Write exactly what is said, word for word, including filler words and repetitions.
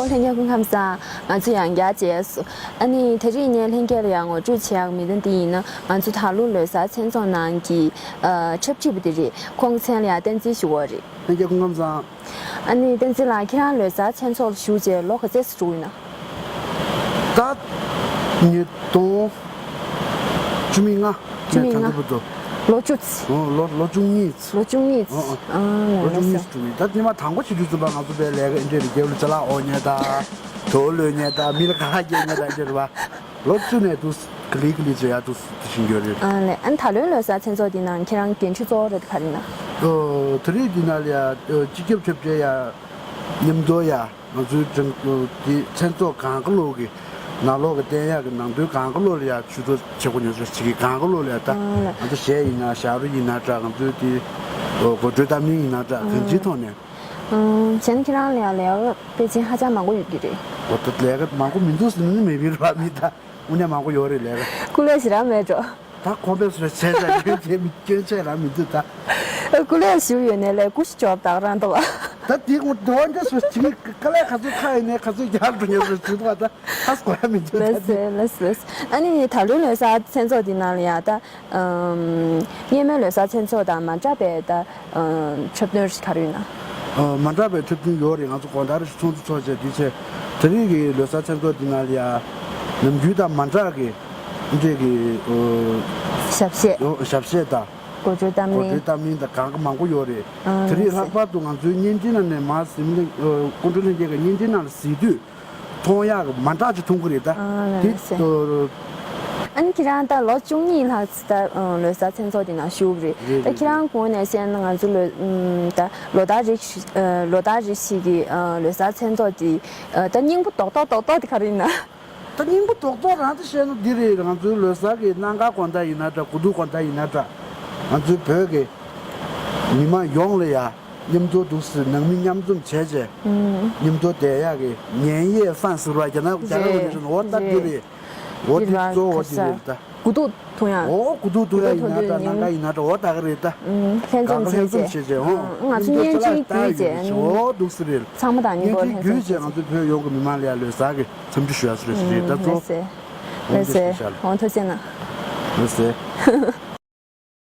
ལྷན་རྒྱས་སྐུ་ཁམས་བཟང་། ང་ཚོ་ཡང་བསྐྱར་མཇལ་སོང་། ཨ་ནི་དེ་རིང་ངས་ལྷན་རྒྱས་ལ་ཡང་ངོ་སྤྲོད་བྱེད་ཡག་མི་སྣ་འདི་ཡིན་ན། ང་ཚོ་ད་ལོ་ལོ་གསར་མཚན་ཚོགས་ནང་གི་ཨ་འཁྲབ་ཁྲིད་པ་དེ་རེད། ཁོང་མཚན་ལ་ཡང་བསྟན་འཛིན་ཞུ་བ་རེད། ལྷན་རྒྱས་སྐུ་ཁམས་བཟང་། ཨ་ནི་བསྟན་འཛིན་ལགས། ཁྱེད་རང་ལོ་གསར་མཚན་ཚོགས་ལ་ཞུགས་བྱས་ལོ་ག་ཚོད་ཙམ་འགྲོ་གི་ཡིན་ན། ད་ཉིས་སྟོང་བཅུ་མེད་ལྔ། བཅུ་མེད་ལྔ། ནས་ད་ལྟ་བར་དུ། ལོ་བཅུ་ཙམ། ཨོ། ལོ་ལོ་བཅུ་གཉིས་ཙམ། ལོ་བཅུ་གཉིས་ཙམ། ཨོ་ཨོ། ཨ་ལོ་བཅུ་གཉིས་ཙམ་འགྲོ་གི་ཡིན། ད་སྔོན་མ་དང་པོ་བྱེད་དུས་ཙམ་པ་ང་ཚོ་པའི་ལས་ཀ་འདི་འདྲ་རེད། རྒྱབ་ལ་ཅ་ལག་འོག་ཉལ་དང་། དུག་ལོག་ཉལ་དང་། མི་ལ་ཁ་ཁ་སྐད་ཉལ་དང་། འདི་འདྲ་རེད་པ། ལོ་བཅུ་ནས་འདུག་ག་ལེ་ག་ལེ་བྱེད་ཡག་འདུག་དེ་བཞིན་ཡོད་རེད། ཨ་ལས། ཨ་ནི་ད་ལོའི་ལོ་གསར་མཚན་ཚོགས་འདི་ནང་ཁྱེད་རང་འགན་འཁྲི་གཙོ་བོ་རེད་ག་རེ་ཡིན་ན། ཨོ། དེ་རིང་འདི་ནང་ལ་ཡ་ཨོ་སྤྱི་ཁྱབ་འཁྲབ་ཆས་ཡ་མཉམ་དུ་ཡ། ང་ཚོའི་ཀྲང་ཨོ་དེ་མཚན་ཚོགས་སྒང་ག་ལོགས་ཀྱི་ནང་ལོགས་ཀྱི་བསྟན་ཡག་གི་ནང་དོན་སྒང་ག་ལོགས་ལ་ཡ་ཇུས་གཏོགས་བྱེད་དགོས་ཉོ་ཚོད་བྱེད་ཀྱི་སྒང་ག་ལོགས་ལ་ཡ། ད་ཨ་ལས། ང་ཚོ་གཞས་ཡིན་ན་ཞབས་བྲོ་ཡིན་ན་འདྲ། ང་ཚོའི་དེ་ཨོ་དགོད་བྲོའི་གཏམ་གླེང་ཡིན་ན་འདྲ། གང་ཅིའི་ཐོག་ནས། ཨང་། བྱས་ན་ཁྱེད་རང་ལ་ཡང་ལས་ཀ་དཔེ་ཅན་ཧ་ཅང་མང་པོ་ཡོད་ཀྱི་རེད། འོ་ད་ལས་ཀ་མང་པོ་མི་འདུག་ཟེར་ན་མི་འགྲིག་ར། མི་ད་དངོས་གནས་མང་པོ་ཡོད་རེད་ལས་ཀ། སྐུ་ལས་ཞེ་དྲག་མེད་འགྲོ། ད་ཁོམ་པས་སུ་རེ་བྱས་ཙང་སྐྱོན་ཆེ་མི་སྐྱོན་ཆེ་རང་མི་འདུག་ད། སྐུ་ལས་ཞུ་ཡོད་ནའི་ལས་ཀུ་ཤུ་ཅོབ་དག་རང་འདུག་བ། ད་དེ་ངོ་དོན་འདྲ་སུ་བྱེད་མི་དཀའ་ལས་ག་ཚོད་ཁག་ཡིན་ནའི་ག་ཚོད་རྒྱག་འགྲོ་ཉེ་སུ་བྱེད་འདུག་བ། ད་ཧ་སྐོ་ཡ་མི་འདུག་ད་ལགས་སེ། ལགས་སེ། ཨ་ནི་ད་ལོའི་ལོ་གསར་མཚན་ཚོགས་འདི་ནང་ལ་ཡང་ད། ཨམ། སྔོན་མའི་ལོ་གསར་མཚན་ཚོགས་དང་མ་འདྲ་བའི་ད། ཨ། འཁྲབ་སྟོན་ག་རེ་ཡོད་ན། ཨ། མ་འདྲ་བའི་འཁྲབ་སྟོན་ཡོད་རེད། ང་ཚོ་དགོང་དག་རེ་ཞིག་ཚོགས་འདུ་ཚོགས་བྱས་དེ་བྱས། དེ་རིང་གི་ལོ་གསར་མཚན་ཚོགས་འདི་ནང་ལ་ཡ། ནམ་རྒྱུན་དང་མ་འདྲ་གི་འདྲ་གི། ཨོ། ཞབས་གཞས། ཨོ། ཞབས་གཞས་དང་། དགོད་བྲོའི་གཏམ་གླེང་། དགོད་བྲོའི་གཏམ་གླེང་དང་སྒང་ག་མང་པོ་ཡོད་རེད། ཨ། དེ་རིང་ལགས་སེ། ལྷག་པར་དུ་ང་ཚོའི་བརྙན་འཕྲིན་ནང་ནས་མར་གཟིགས་མི། ཨོ། སྐུ་མགྲོན་ལྷན་རྒྱས་ཀྱི་བརྙན་འཕྲིན་ནང་ལ་གཟིགས་དུས། མཐོང་ཡག་གི་མ་འདྲ་ཅིག་མཐོང་གི་རེད་ད། ཨ་ལགས་སེ། དེ་ཨོ། ཨ་ནི་ཁྱེད་རང་ད་ལོ་བཅུ་གཉིས་ལྷག་ཙམ་ད་ལོ་གསར་མཚན་ཚོགས་དེ་ནང་ཞུགས་རེད། རེད་ད་རེད་ཁྱེད་རང་རེད། ངོས་ནས་བཤད་ན་ང་ཚོ་ལོ་ད་ལོ་ལྟར་རེ་ཞིག་ལོ་ལྟར་རེ་ཞིག་གི་ལོ་གསར་མཚན་ཚོགས་དེ་ད་སྙིང་པོ་རྡོག་རྡོག་རྡོག་རྡོག་དེ་ག་རེ་ཡིན་ན། ད་སྙིང་པོ་རྡོག་རྡོག་རང་དེ་བཤད་ན་འདི་རེད། ང་ཚོའི་ལོ་གསར་གི་གནམ་གང་དགོང་དག་ཡིན་ན་འདྲ། དགུ་ཐུག་དགོང་དག་ཡིན་ན་འདྲ། ང་ཚོའི་བོད་ཀྱི་མི་མང་ཡོངས་ལ་ཡ། མཉམ་དུ་འདུག་སེ་ནང་མི་མཉམ་འཛོམས་བྱས་བྱས། ཨུམ། མཉམ་དུ་བསྡད་ཡག་གི་年夜饭ཟེར་བ་རྒྱ་ནག་རྒྱ་ནག་རེད། འོ་ད་འདི་རེད། འོ་འདི་གཙོ་བོ་འདི་རེད་ད། དགུ་ཐུག་འཐུང་ཡག་འོ་དགུ་ཐུག་འཐུང་ཡག་ཡིན་ན་འདྲ། གནམ་གང་ཡིན་ན་འདྲ། འོ་ད་ག་རེད་ད། ཨུམ། ལྷན་འཛོམས་བྱས་བྱས། ཨུམ། ང་ཚོ་བརྙན་འཕྲིན་བརྒྱུད་བྱས། འོ་འདུག་སེ་རེད། ཚང་མ་དང་མཉམ་པོ་ལྷན་འཛོམས་བྱས་བྱས། ང་ཚོའི་བོད་ཡོངས་ཀྱི་མི་མང་ལ་ཡ་ལོ་གསར་གྱི་འཚམས་འདྲི་ཞུ་ཡག་སུ་རེད་ཞུ་རེད་ད་གཙོ། ལགས་སེ། ལགས་སེ། འོ་ཐུགས་རྗེ་གནང་། ལགས་སེ།